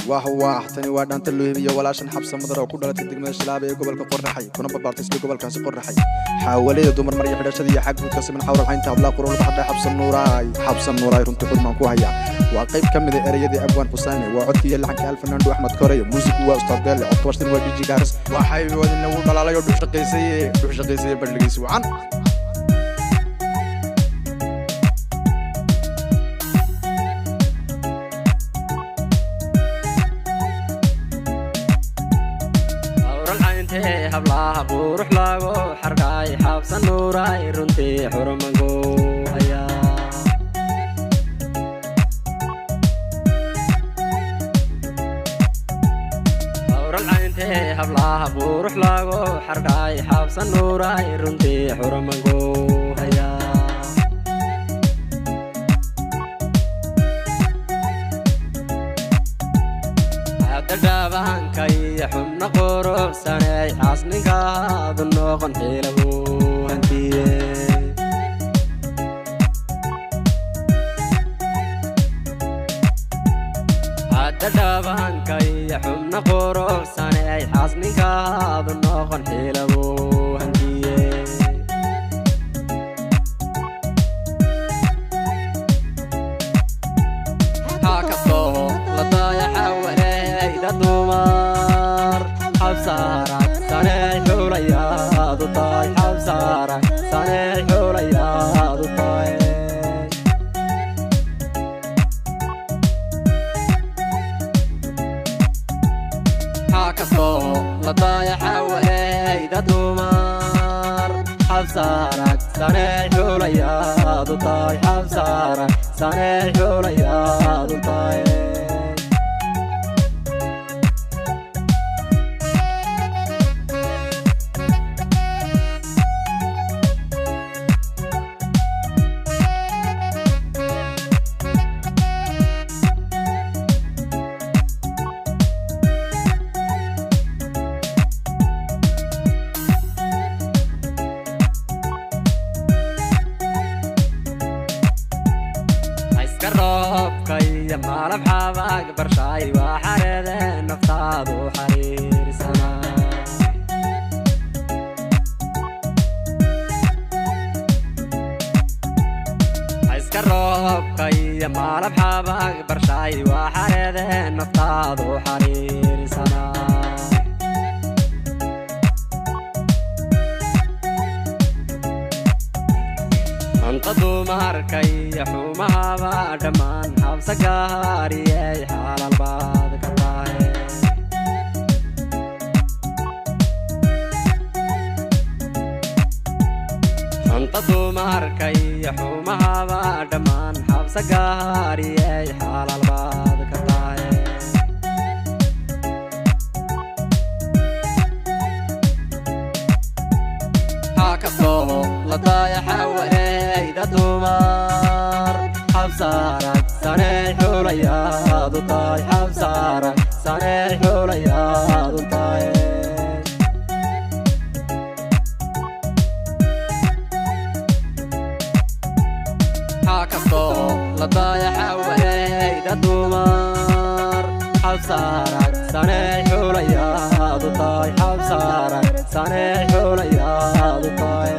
Wah wah, tani waa dhaanta loo hibiyo walaashan Xabsa Madar oo ku dhalatay degmada Shilaaba ee gobolka Qorraxay, kuna barbaartay isla gobolkaasi Qorraxay. Xaawalida dumar marya xidhashada iyo xag guudka siman xawral xaynta hablaa qurul baxda Xabsa Nuuraay. Xabsa Nuuraay runtii xurmaan ku hayaa. Waa qayb ka mid ah ereyadii Abwaan Xusaane, waa codkii iyo laxanka Alfernando Axmed Koreyo, muusigu waa Ustaad Beele, codka washtin waa DJ Gaaris. Waxay wadin lagu dhalaalay oo dhuxshaqaysay bandhigiisi wacan. Hablaha qurux lagu xardhay Xabsa Nuuray runtii xurmanku hayaa. Hawral cayntee hablaha qurux lagu xardhay Xabsa Nuuray runtii xurmanku hayaa. Dhaabankay xubno quruxsanay xaasninkaadu noqon xilabu hantiye. Hadda dhaabankay xubno quruxsanay xaasninkaadu noqon xilabu hantiye. Kastoo la dayaxa wareeyda dumar Xabsaarag saney xulayaadu tahay, Xabsaarag saney xulayaadu tahay. Kastoo la dayaxa wareeyda dumar Xabsaarag saney xulayaadu tahay, Xabsaarag saney xulayaadu tahay. Roobka iyo maalab xabaag barshaay waa xareede naftaadu xariirsana. Iska roobka iyo maalab xabaag barshaay waa xareede naftaadu xariirsana. Cunta dumarka iyo xumahaba dhammaan Xabsa gaariyey xalal baad ka tahay. Cunta dumarka iyo xumahaba dhammaan Xabsa gaariyey xalal baad ka tahay. Kastoo la dayaxa wareeyda dumar Xabsaarag saney xulayaadu tahay, Xabsaarag saney xulayaadu tahay. Kastoo la dayaxa wareeyda dumar Xabsaarag saney xulayaadu tahay, Xabsaarag saney xulayaadu tahay.